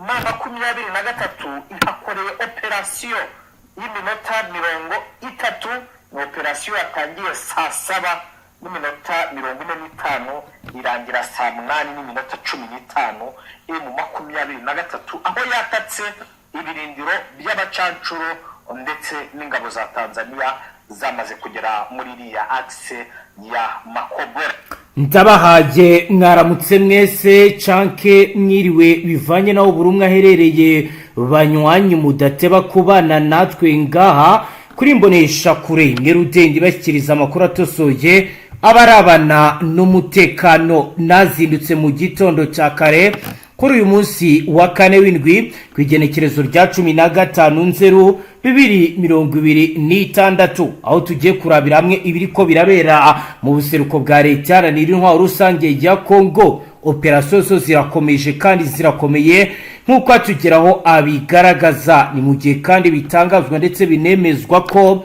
M23 ihakoreye operasiyo y'iminota 30. Ni operasiyo yatangiye saa 7:45, irangira saa 8:15. M23 aho yatatse ibirindiro by'abacancuro ndetse n'ingabo za Tanzania zamaze kugera muri iriya axe ya Makobore. Ndabahaye mwaramutse mwese canke mwiriwe, bivanye naho buri umwe aherereye. Banywanyi mudateba kubana natwe ngaha kuri Imbonesha Kure imwe rudende bashyikiriza amakuru atosoye abarabana n'umutekano, nazindutse mu gitondo cya kare kuri uyu munsi wa kane w'indwi, ku igenekerezo rya 15 Nzeru 2026, aho tugiye kurabira hamwe ibiri ko birabera mu buseruko bwa Leta Iharanira Intwaro Rusange ya Kongo. Operasiyo zo zirakomeje kandi zirakomeye nk'uko atugeraho abigaragaza. Ni mu gihe kandi bitangazwa ndetse binemezwa ko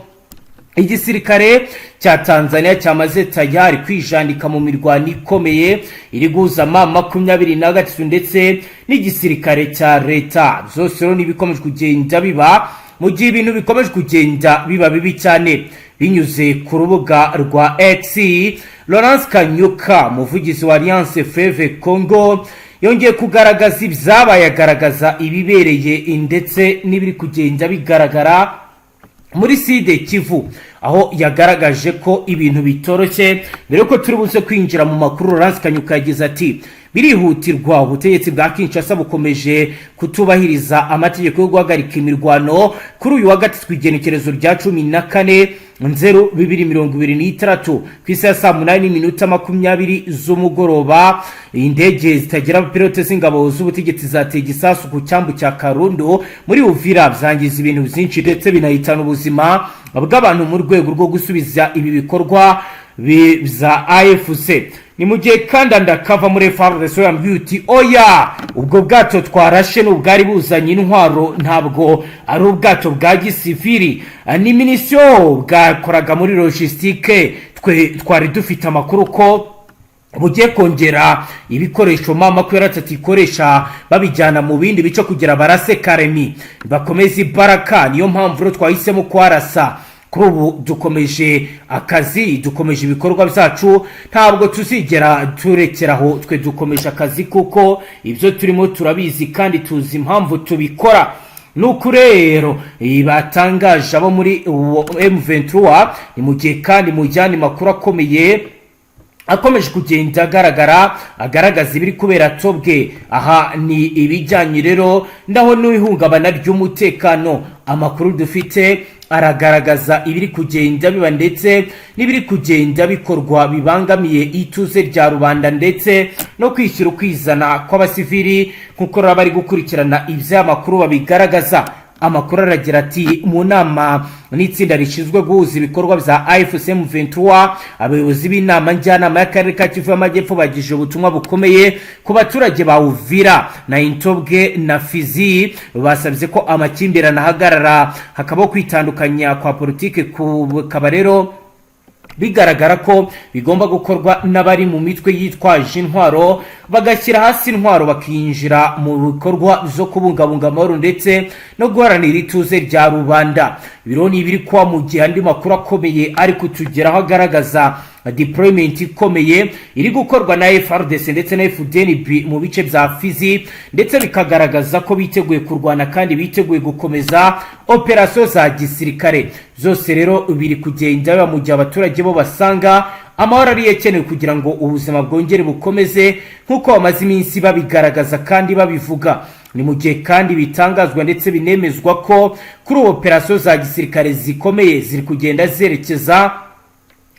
igisirikare cya Tanzania cyamaze tayari kwijandika mu mirwano ikomeye iri guhuza M23 ndetse n'igisirikare cya leta. Byose rero n'ibikomeje kugenda biba mu gihe ibintu bikomeje kugenda biba bibi cyane. Binyuze ku rubuga rwa X, Lawrence Kanyuka, umuvugizi wa Alliance Fleuve Congo, yongeye kugaragaza ibyabaye, agaragaza ibibereye ndetse n'ibiri kugenda bigaragara muri Sud Kivu, aho yagaragaje ko ibintu bitoroshye. Mbere yuko turi buze kwinjira mu makuru, Lawrence Kanyuka yagize ati: "Birihutirwa, ubutegetsi bwa Kinshasa bukomeje kutubahiriza amategeko yo guhagarika imirwano. Kuri uyu wa gatatu, igenekerezo rya 14 Nzeru 2026, ku isaha ya saa 8:20 z'umugoroba, indege zitagira abapilote z'ingabo z'ubutegetsi zateye igisasu ku cyambu cya Karundo muri Uvira, byangiza ibintu byinshi ndetse binahitana ubuzima bw'abantu mu rwego rwo gusubiza ibi bikorwa bya AFC." Ni mu gihe kandi andakava muri FARDC yambwiye uti: "Oya, ubwo bwato twarashe n'ubwari buzanye intwaro, ntabwo ari ubwato bwa gisivili, ni munition, bwakoraga muri logistique. Twe twari dufite amakuru ko bugiye kongera ibikoresho M23 ikoresha, babijyana mu bindi bice kugira barase Karemi, bakomeze ibaraka. Niyo mpamvu rero twahisemo kuharasa. Kuri ubu dukomeje akazi, dukomeje ibikorwa byacu, ntabwo tuzigera turekeraho. Twe dukomeje akazi kuko ibyo turimo turabizi kandi tuzi impamvu tubikora." Nuko rero batangaje abo muri M23. Ni mu gihe kandi mu yandi makuru akomeye akomeje kugenda agaragara, agaragaza ibiri kubera Tobwe, aha ni ibijyanye rero naho n'ihungabana ry'umutekano. Amakuru dufite aragaragaza ibiri kugenda biba ndetse n'ibiri kugenda bikorwa bibangamiye ituze rya rubanda ndetse no kwishyura ukwizana kw'abasivili, nk'uko rero bari gukurikirana iby'amakuru babigaragaza. Amakuru aragira ati: mu nama n'itsinda rishinzwe guhuza ibikorwa bya AFC M23, abayobozi b'inama njyanama y'akarere ka Kivu y'Amajyepfo bagije ubutumwa bukomeye ku baturage ba Uvira na Intobwe na Fizi. Basabye ko amakimbirane ahagarara, hakabaho kwitandukanya kwa politike, kukaba rero bigaragara ko bigomba gukorwa n'abari mu mitwe yitwaje intwaro, bagashyira hasi intwaro, bakinjira mu bikorwa byo kubungabunga amahoro ndetse no guharanira ituze rya rubanda. Biro ni ibiri kuba mu gihe andi makuru akomeye ari kutugeraho agaragaza deployment ikomeye iri gukorwa na FARDC ndetse na FDNB mu bice bya Fizi, ndetse bikagaragaza ko biteguye kurwana kandi biteguye gukomeza operasiyo za gisirikare. Zose rero biri kugenda biba mu gihe abaturage bo basanga amahoro ariyo akenewe kugira ngo ubuzima bwongere bukomeze, nk'uko bamaze iminsi babigaragaza kandi babivuga. Ni mu gihe kandi bitangazwa ndetse binemezwa ko kuri ubu operasiyo za gisirikare zikomeye ziri kugenda zerekeza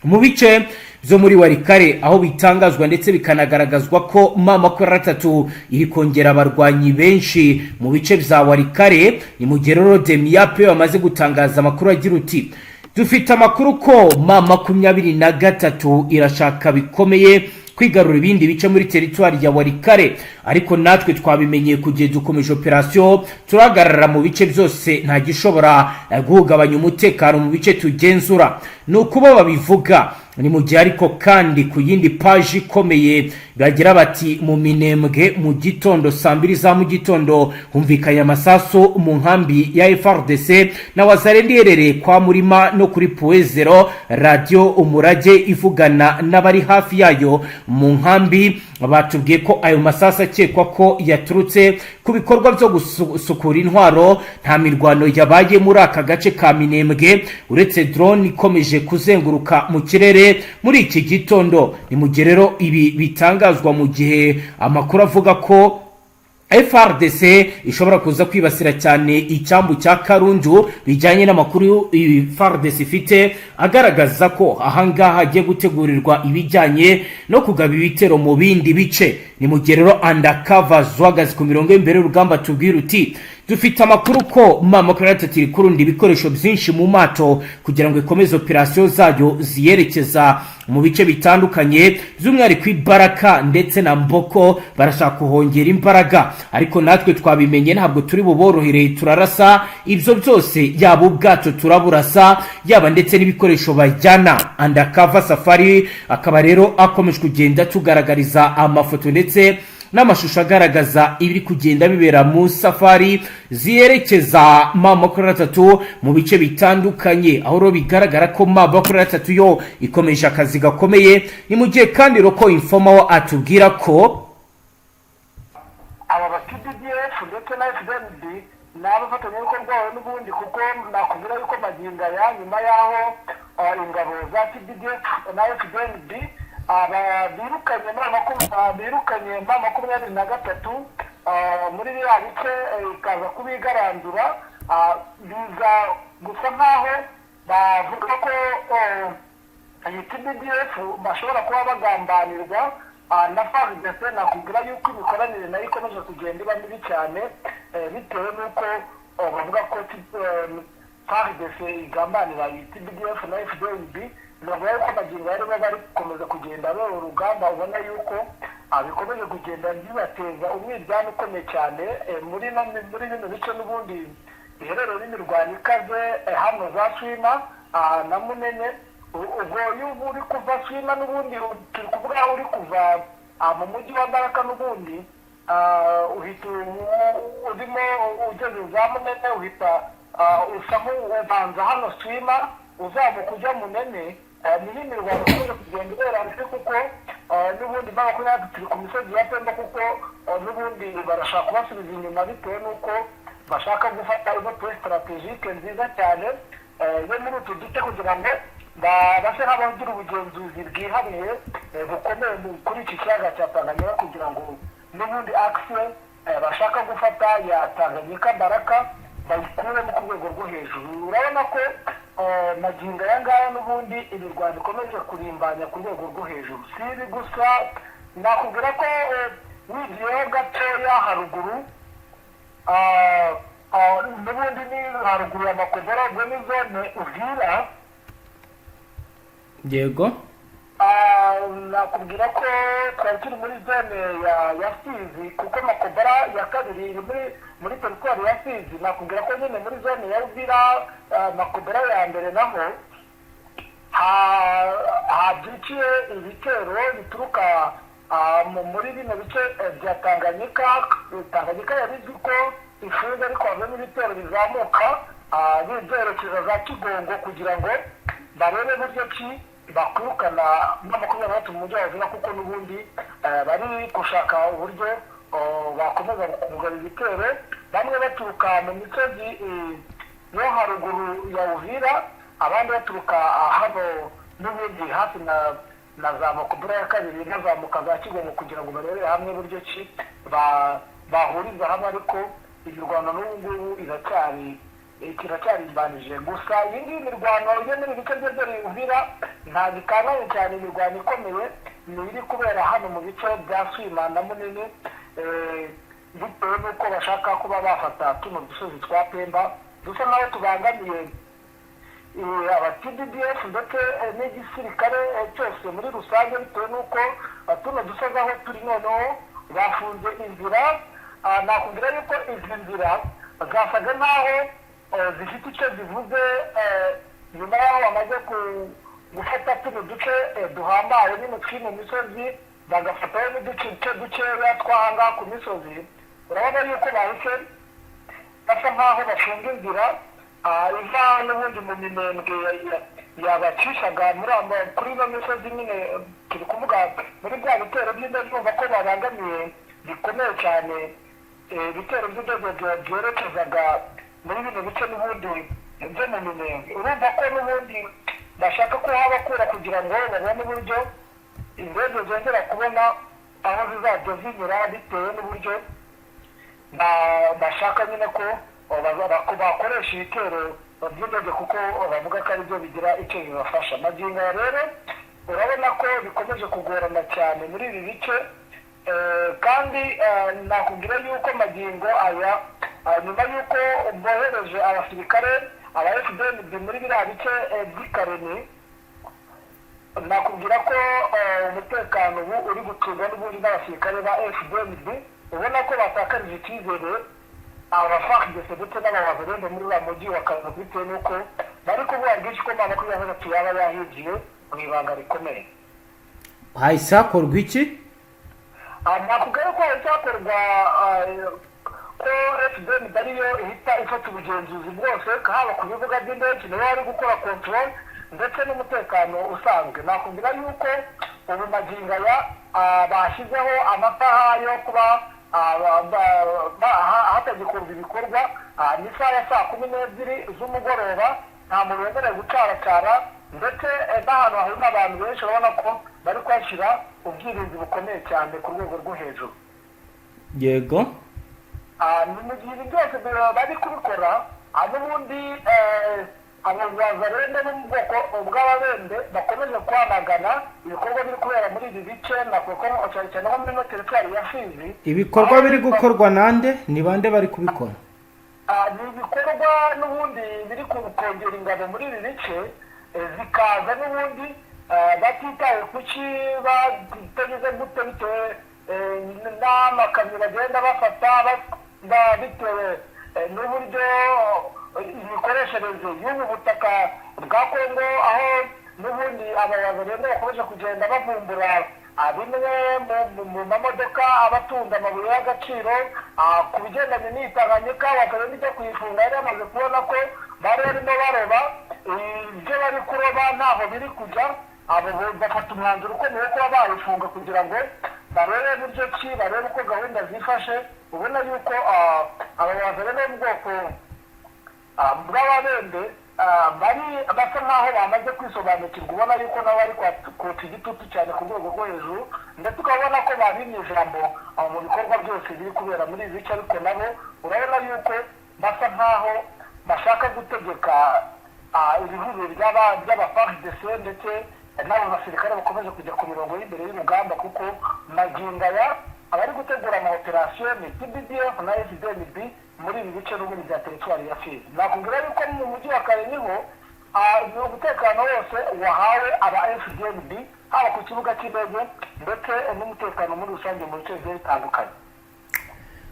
mu bice byo muri Warikare, aho bitangazwa ndetse bikanagaragazwa ko M23 iri kongera abarwanyi benshi mu bice bya Warikare. Ni mu gihe rero Demiape bamaze gutangaza amakuru agira uti: "Dufite amakuru ko M23 irashaka bikomeye kwigarura ibindi bice muri teritwari ya Warikare, ariko natwe twabimenyeye kugihe, dukomeje operasiyo, turahagarara mu bice byose, nta gishobora guhungabanya umutekano mu bice tugenzura." Ni ukuba babivuga. Ni mu gihe ariko kandi ku yindi paji ikomeye Bagira bati: "Mu Minembwe mu gitondo, saa 2 za mu gitondo, humvikanye amasasu mu nkambi ya FARDC na Wazalendo iherereye kwa Murima no kuri Puwezero. Radiyo Umurage ivugana n'abari hafi yayo mu nkambi, batubwiye ko ayo masasu akekwa ko yaturutse ku bikorwa byo gusukura intwaro. Nta mirwano yabaye muri aka gace ka Minembwe, uretse drone ikomeje kuzenguruka mu kirere muri iki gitondo." Ni mu gihe rero ibi bitangazwa mu gihe amakuru avuga ko FARDC ishobora kuza kwibasira cyane icyambu cya Karundu, bijyanye n'amakuru FARDC ifite agaragaza ko ahangaha hagiye gutegurirwa ibijyanye no kugaba ibitero mu bindi bice. Ni mu gihe rero undercover uhagaze ku mirongo y'imbere y'urugamba tubwira uti: "Dufite amakuru ko M23 iri kurunda ibikoresho byinshi mu mato kugira ngo ikomeze operasiyo zayo ziyerekeza mu bice bitandukanye, by'umwihariko Ibaraka ndetse na Mboko. Barashaka kuhongera imbaraga, ariko natwe twabimenye, ntabwo turi buborohere. Turarasa ibyo byose, yaba ubwato turaburasa, yaba ndetse n'ibikoresho bajyana." Undercover Safari akaba rero akomeje kugenda tugaragariza amafoto ndetse n'amashusho agaragaza ibiri kugenda bibera mu safari ziyerekeza M23 mu bice bitandukanye, aho rero bigaragara ko M23 yo ikomeje akazi gakomeye. Ni mu gihe kandi local informer atubwira ko aba ba TPDF ndetse na FDNB ni abafatanyabikorwa bawe n'ubundi, kuko nakubwira yuko magingo aya, nyuma y'aho ingabo za TPDF na FDNB birukanye M23 muri biriya bice, ikaza kubigarandura, biza gusa nk'aho bavuga ko iyi TPDF bashobora kuba bagambanirwa na FARDC. Nakubwira yuko imikoranire nayo ikomeje kugenda iba mibi cyane, bitewe n'uko bavuga ko FARDC igambanira iyi TPDF na FDNB. Bavuga yuko magingo aya aribo bari gukomeza kugenda bera urugamba, ubona yuko bikomeje kugenda bibateza umwiryane ukomeye cyane muri bino bice n'ubundi biherereye n'imirwano ikaze, hano za Swima na Munene. Ubwo iyo uri kuva Swima n'ubundi, turi kuvuga aho uri kuva mu mujyi wa Baraka n'ubundi, uhita urimo ugeze za Munene, uhita usa nk'ubanza hano Swima, uzamuka ujya Munene, niho imirwano ikomeje kugenda ibera ndetse, kuko n'ubundi 23 turi ku misozi ya Pemba, kuko n'ubundi barashaka kubasubiza inyuma bitewe n'uko bashaka gufata ino point stratégique nziza cyane yo muri utu duce, kugira ngo base nk'abagira ubugenzuzi bwihariye bukomeye kuri iki kiyaga cya Tanganyika, kugira ngo n'ubundi axe bashaka gufata ya Tanganyika Baraka bayikuremo ku rwego rwo hejuru. Urabona ko magingo aya ngaya n'ubundi imirwano ikomeje kurimbanya ku rwego rwo hejuru. Si ibi gusa, nakubwira ko wigiyeho gatoya haruguru, n'ubundi ni haruguru ya Makodora, ubwo ni zone Uvira. Nakubwira ko twari turi muri zone ya Fizi, kuko Makobora ya kabiri iri muri teritwari ya Fizi. Nakubwira ko nyine muri zone ya Uvira, Makobora ya mbere, naho habyukiye ibitero bituruka muri bino bice bya Tanganyika. Tanganyika yari izwi ko ifunze, ariko havamo ibitero bizamuka byerekeza za Kigongo, kugira ngo barebe buryo ki bakwirukana M23 mu mujyi wa Uvira, kuko n'ubundi bari gushaka uburyo bakomeza kugaba ibitero, bamwe baturuka mu misozi yo haruguru ya Uvira, abandi baturuka hano n'ubundi hafi na za Makobora ya kabiri, bazamuka za Kigongo, kugira ngo barebere hamwe buryo ki bahuriza hamwe. Ariko imirwano n'ubu ngubu kiracyari gusa. Iyi ngiyi mirwano yo muri bice byegereye Uvira ntabwo ikanganye cyane. Imirwano ikomeye ni iri kubera hano mu bice bya Swima na Munini, bitewe n'uko bashaka kuba bafata tuno dusozi twa Pemba dusa naho tubangamiye aba TPDF ndetse n'igisirikare cyose muri rusange, bitewe n'uko tuno dusozi aho turi noneho bafunze inzira. Nakubwira yuko izi nzira zasaga nk'aho zifite icyo zivuze nyuma y'aho bamaze gufata tuno duce duhambaye nyine tw'ino misozi. bagafataho n'uduce dukeya tw'ahangaha ku misozi. Urabona yuko bahise basa nk'aho bafunga inzira iva n'ubundi mu Minembwe yabacishaga muri kuri ino misozi nyine. Turi kuvuga muri bya bitero by'indege, urumva ko babangamiye bikomeye cyane ibitero by'indege byerekezaga muri bino bice n'ubundi byo mu Minembwe. Urumva ko n'ubundi bashaka kuhabakura kugira ngo babone uburyo indege zongera kubona aho zizajya zinyura, bitewe n'uburyo bashaka nyine ko bakoresha ibitero by'indege, kuko bavuga ko aribyo bigira icyo bibafasha. Magingo aya rero urabona ko bikomeje kugorana cyane muri ibi bice. Kandi nakubwira yuko magingo aya, nyuma y'uko bohereje abasirikare aba FDNB muri biriya bice by'i Kalemie, nakubwira ko umutekano ubu uri gucungwa n'ubundi n'abasirikare ba FDNB. Ubona ko batakarije icyizere aba FARDC ndetse n'abawazalendo muri uriya mujyi wa Kazo, bitewe n'uko bari kuvuga bwinshi ko M23 yaba yahinjiye mu ibanga rikomeye. Hahise hakorwa iki? Nakubwira ko hahise hakorwa ko FDN ariyo ihita ifata ubugenzuzi bwose, haba ku bibuga by'indege niyo bari gukora control, ndetse n'umutekano usanzwe. Nakubwira yuko ubu magingo aya bashyizeho amasaha yo kuba hatagikorwa ibikorwa. Ni isaha ya saa 12 z'umugoroba, nta muntu wemerewe gucaracara, ndetse n'ahantu hahurira abantu benshi urabona ko bari kuhashyira ubwirinzi bukomeye cyane ku rwego rwo hejuru. Ni mu gihe ibi byose bari kubikora, n'ubundi abazalendo bo mu bwoko bw'Ababembe bakomeje kwamagana ibikorwa biri kubera muri ibi bice, nakuko cyane cyane nko muri ino teritwari ya Fizi. Ibikorwa biri gukorwa nande? Ni bande bari kubikora? Ni ibikorwa n'ubundi biri kongera ingabo muri ibi bice, zikaza n'ubundi batitaye ku ki batageze gute, bitewe n'amakamyo bagenda bafata, bitewe n'uburyo imikoreshereze y'ubu butaka bwa Kongo, aho n'ubundi abayobozi rero bakomeje kugenda bavumbura bimwe mu mamodoka abatunda amabuye y'agaciro. Ku bigendanye n'iyi Tanganyika, bakaba ijya kuyifunga yari yamaze kubona ko bari barimo baroba, ibyo bari kuroba ntaho biri kujya. Abo bafata umwanzuro ukomeye wo kuba bayifunga kugira ngo barebe buryo ki, barebe uko gahunda zifashe. Ubona yuko abayobozi rero bo mu bwoko bw'Ababembe bari basa nkaho bamaze kwisobanukirwa. Ubona yuko nabo bari kotsa igitutu cyane ku rwego rwo hejuru, ndetse ukabona ko babimye ijambo mu bikorwa byose biri kubera muri ibi bice. Ariko nabo urabona yuko basa nkaho bashaka gutegeka ibihuriro by'aba FARDC ndetse n'abo basirikare bakomeje kujya ku mirongo y'imbere y'urugamba, kuko magingo aya abari gutegura ama operasiyo ni TPDF na FDNB muri ibi bice n'ubundi bya teritwari ya Fizi. Nakubwira yuko mu mujyi wa Kalemie ho umutekano wose wahawe aba FDNB, haba ku kibuga cy'indege ndetse n'umutekano muri rusange mu bice bigiye bitandukanye.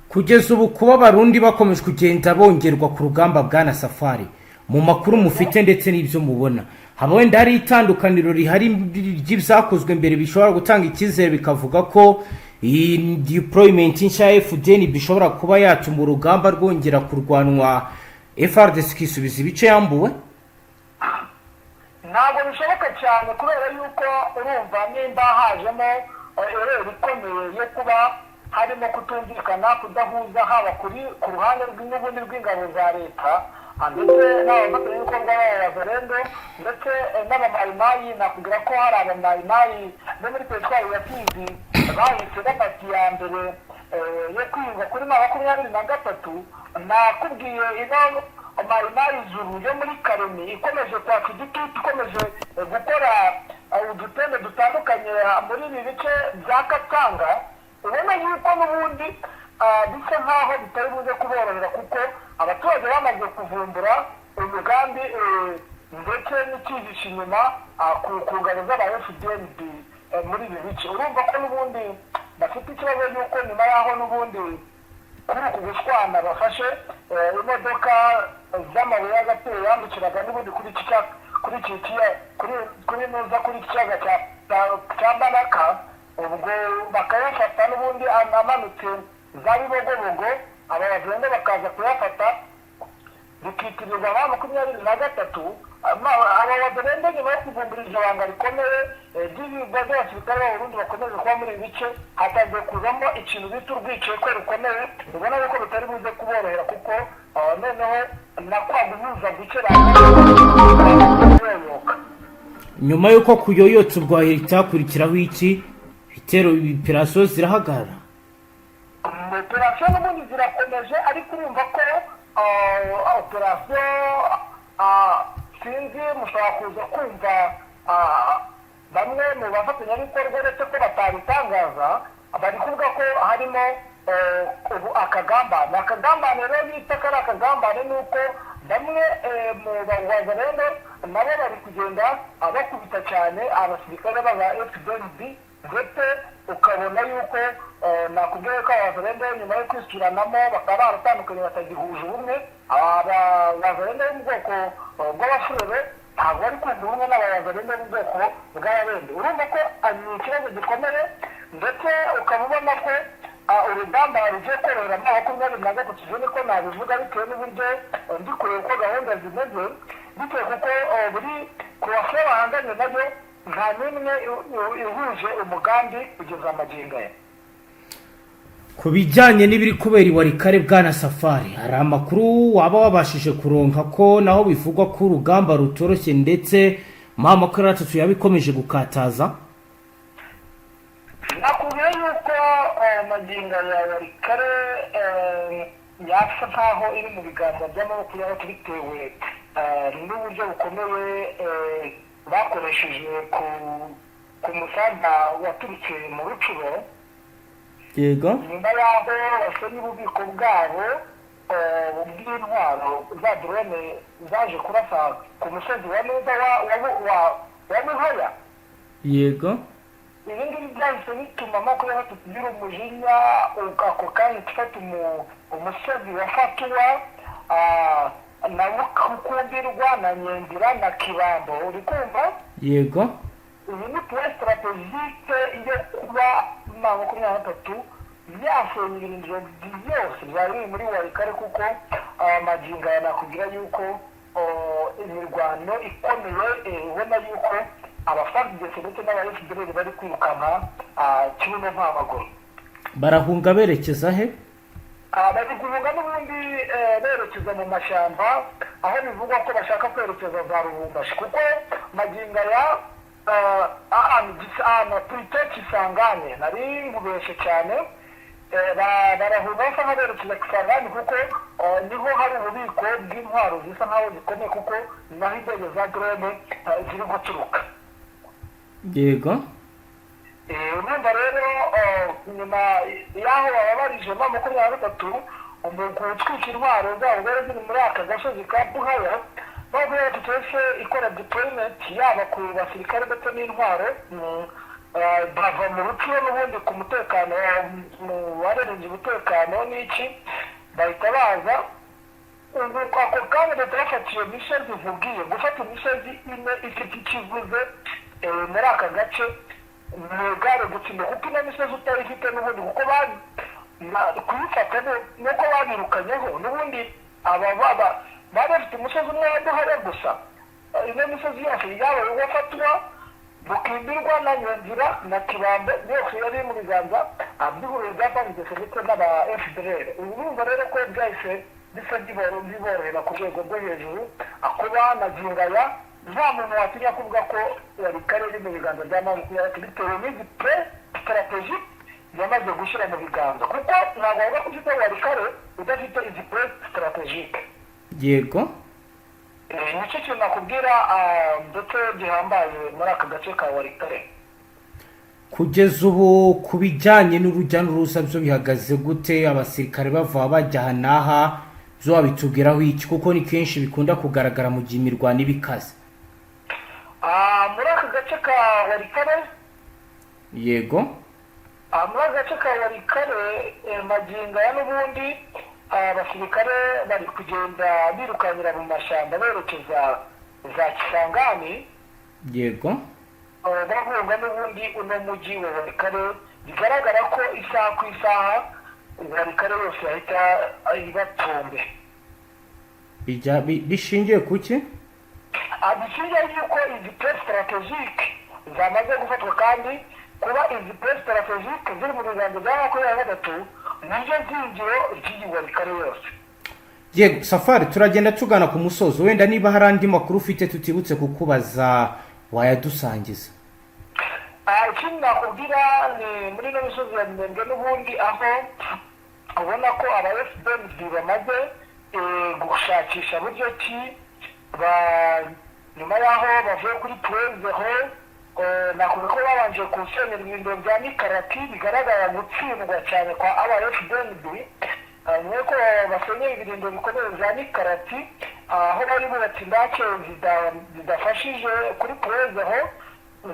Kugeza ubu, kuba Abarundi bakomeje kugenda bongerwa ku rugamba, bwana Safari, mu makuru mufite ndetse n'ibyo mubona, haba wenda hari itandukaniro rihari ry'ibyakozwe mbere bishobora gutanga icyizere, bikavuga ko iyi deployment nshya ya FDN bishobora kuba yatuma urugamba rwongera kurwanwa, FARDC ikisubiza ibice yambuwe? Ntabwo bishoboka cyane, kubera yuko urumva nimba hajemo erreur ikomeye yo kuba harimo kutumvikana, kudahuza, haba kuri ku ruhande n'ubundi rw'ingabo za leta ndetse n'abafatanyabikorwa b'Abazalendo ndetse n'Abamayimayi. Nakubwira ko hari Abamayimayi bo muri teritwari ya Fizi bahise bafata iya mbere yo kwiyunga kuri M23. Nakubwiye ino Mayimayi Zuru yo muri Kalemie ikomeje kwaka igitutu, ikomeje gukora udutende dutandukanye muri ibi bice bya Katanga. Ubona yuko n'ubundi bisa nkaho bitari buze kuborohera, kuko abaturage bamaze kuvumbura umugambi ndetse n'icyihishe inyuma ku ngabo z'aba FDNB muri ibi bice. Urumva ko n'ubundi bafite ikibazo y'uko nyuma y'aho n'ubundi kuri uku gushwana bafashe imodoka z'amabuye y'agaciro yambukiraga n'ubundi kuri iki kuri iki kuri kuri nuza kuri iki kiyaga cya Baraka. Ubwo bakayafata n'ubundi amanutse za Bibogobogo, aba bagenda bakaza kuyafata, bikitirirwa ba 23. Aba bagenda nyuma yo kuvumbura iryo banga rikomeye ry'ibigwa by'abasirikare b'Abarundi bakomeje kuba muri ibi bice, hatangiye kuzamo ikintu bita urwikekwe rukomeye, ubona yuko bitari buze kuborohera, kuko noneho na kwa guhuza guke bayoyoka. Nyuma y'uko kuyoyotsa, ubwo cyakurikiraho iki? Ibitero, operasiyo zirahagarara? Operasiyo n'ubundi zirakomeje, ariko urumva ko operasiyo, sinzi, mushobora kuza kumva bamwe mu bafatanyabikorwa, uretse ko batabitangaza, bari kuvuga ko harimo ubu akagambane. Akagambane rero bita ko ari akagambane ni uko bamwe mu Wazalendo nabo bari kugenda bakubita cyane abasirikare b'aba FDNB, ndetse ukabona yuko nakubwiye ko Abazalendo nyuma yo kwisuranamo bakaba baratandukanye, batagihuje ubumwe. Abazalendo bo mu bwoko bw'Abafurere ntabwo bari kumva ubumwe n'Abazalendo bo mu bwoko bw'Ababembe. Urumva ko ni ikibazo gikomeye, ndetse ukaba ubona ko urugamba rugiye korohera M23, ibyo niko nabivuga, bitewe n'uburyo ndi kureba uko gahunda zimeze, bitewe kuko buri coalition bahanganye nayo nta n'imwe ihuje umugambi kugeza amagingo aya. Ku bijyanye n'ibiri kubera i Walikale, bwana Safari, hari amakuru waba wabashije kuronka ko naho bivugwa ko urugamba rutoroshye, ndetse M23 yaba ikomeje gukataza? Nakubwira yuko magingo ya Walikale yasa nkaho iri mu biganza by'amaboko y'abato, bitewe n'uburyo bukomeye bakoresheje ku musada waturutse mu Rutshuru. Nyuma y'aho basenye ububiko bwabo bw'intwaro za drone zaje kurasa ku musozi wa neza wa Buhaya. Ibi ngibi byahise bituma 23 igira umujinya, ako kanya ifata umusozi wa Fatuwa na Bukumbirwa na Nyenzira na Kibambo, uri kumva? Yego. Iyi ni plan stratégique yo kuba M23 yasenya ibirindiro byose byari biri muri Walikale, kuko magingo aya nakubwira yuko imirwano ikomeye, ubona yuko aba FARDC ndetse n'aba FDLR bari kwirukanka kibuno mpamaguru. Barahunga berekeza he? Bari guhunga n'ubundi berekeza mu mashyamba, aho bivugwa ko bashaka kwerekeza za Lubumbashi, kuko magingo aya ahantu ahantu plutôt Kisangani, nari nkubeshe cyane, barahunga basa nk'aberekeza Kisangani, kuko niho hari ububiko bw'intwaro zisa nkaho zikomeye, kuko naho indege za drone ziri guturuka. Urumva rero nyuma y'aho bababarije M23 gutwika intwaro zabo zari ziri muri aka gasozi ka Buhaya, 23 yahise ikora deployment yaba ku basirikare ndetse n'intwaro, bava mu Rutshuru n'ubundi ku mutekano, mu barinze umutekano n'iki, bahita baza. Ubu ako kanya leta bafata iyo misozi nkubwiye. Gufata imisozi ine ifite icyo ivuze muri aka gace ni igare gutsinda, kuko ino misozi utayifite n'ubundi, kuko kuyifata nuko babirukanyeho n'ubundi aba baba bari bafite umusozi umwe wa Buhare gusa. Ino misozi yose yaba uwafatwa Bukimbirwa na Nyonzira na Kibambe, yose yari mu biganza by'ihuriro rya FARDC ndetse n'aba FDLR. Ubu urumva rero ko byahise bisa biborohera ku rwego rwo hejuru, kuba magingo aya nta muntu watinya kuvuga ko Walikale iri mu biganza bya 23, bitewe n'izi plan stratégique yamaze gushyira mu biganza, kuko ntabwo wavuga ko ufite Walikale udafite izi plan stratégique. Nicyo kintu nakubwira ndetse gihambaye muri aka gace ka Walikale. Kugeza ubu, ku bijyanye n'urujya n'uruza byo bihagaze gute? Abasirikare bava bajya aha n'aha, byo wabitubwiraho iki? Kuko ni kenshi bikunda kugaragara mu gihe imirwano iba ikaze. Muri aka gace ka Walikale? Yego. Muri aka gace ka Walikale, magingo aya n'ubundi abasirikare bari kugenda birukankira mu mashyamba berekeza za Kisangani. bahunga n'ubundi uno mujyi wa Walikale. Bigaragara ko isaha ku isaha Walikale yose yahita ibatombe. Bishingiye ku ki? Bishingiye yuko izi points stratégiques zamaze gufatwa, kandi kuba izi points stratégiques ziri mu biganza bya 23 niryo zingiro ry'iyi Walikale yose. Yego Safari, turagenda tugana ku musozo. Wenda niba hari andi makuru ufite tutibutse kukubaza, wayadusangiza. Ikindi nakubwira ni muri ino misozi ya Minembwe n'ubundi, aho ubona ko aba FDNB bamaze gushakisha buryo ki nyuma y'aho bavuye kuri Point Zéro. Nakubwira ko babanje gusenyera ibirindiro bya Mikarati, bigaragara gutsindwa cyane kwa aba FDNB. Nyuma yuko basenyeye ibirindiro bikomeye bya Mikarati, aho bari bubatse indake zidafashije kuri Point Zéro,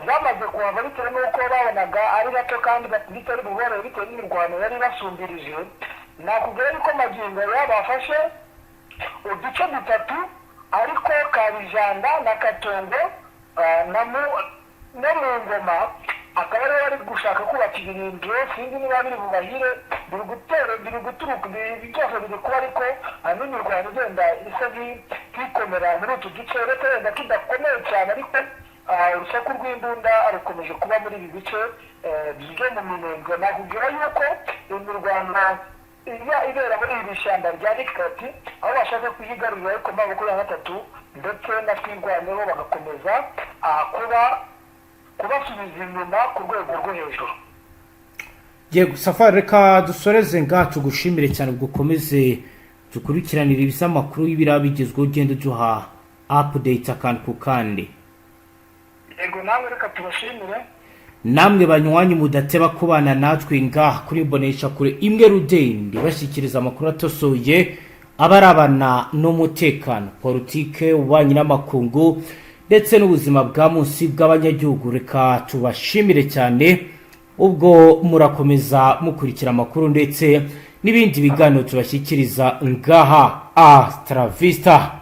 zamaze kuhava bitewe n'uko babonaga ari bato kandi bitari buborohe bitewe n'imirwano yari basumbirije. Nakubwira yuko magingo aya bafashe uduce dutatu, ariko Kabijanda na Katongo no mu Ngoma, akaba ariho bari gushaka kubaka ibirindiro. Sinzi niba biri bubahire, biri gutera, biri guturuka, byose biri kuba, ariko harimo imirwano igenda isa nk'ikomera muri utu duce, uretse wenda ko idakomeye cyane, ariko urusaku rw'imbunda rukomeje kuba muri ibi bice byo mu Minembwe. Nakubwira yuko imirwano ijya ibera muri iri shyamba rya Rikati, aho bashaka kuyigarurira, ariko 23 ndetse na Twirwaneho bagakomeza kuba kubasubiza inyuma ku rwego rwo hejuru. Yego Safari, reka dusoreze ngaha, tugushimire cyane, ubwo ukomeze dukurikiranire ibisamakuru y'ibiraba bigezweho, ugenda uduha update akantu ku kandi. Yego, nawe reka tubashimire. Namwe banywanyi mudateba kubana natwe ngaha kuri Mbonesha Kure imwe rudende, bashyikiriza amakuru atosoye abarabana n'umutekano, politike, ububanyi n'amakungu ndetse n'ubuzima bwa munsi bw'abanyagihugu, reka tubashimire cyane. Ubwo murakomeza mukurikira amakuru ndetse n'ibindi biganiro tubashyikiriza ngaha. Hasta la vista.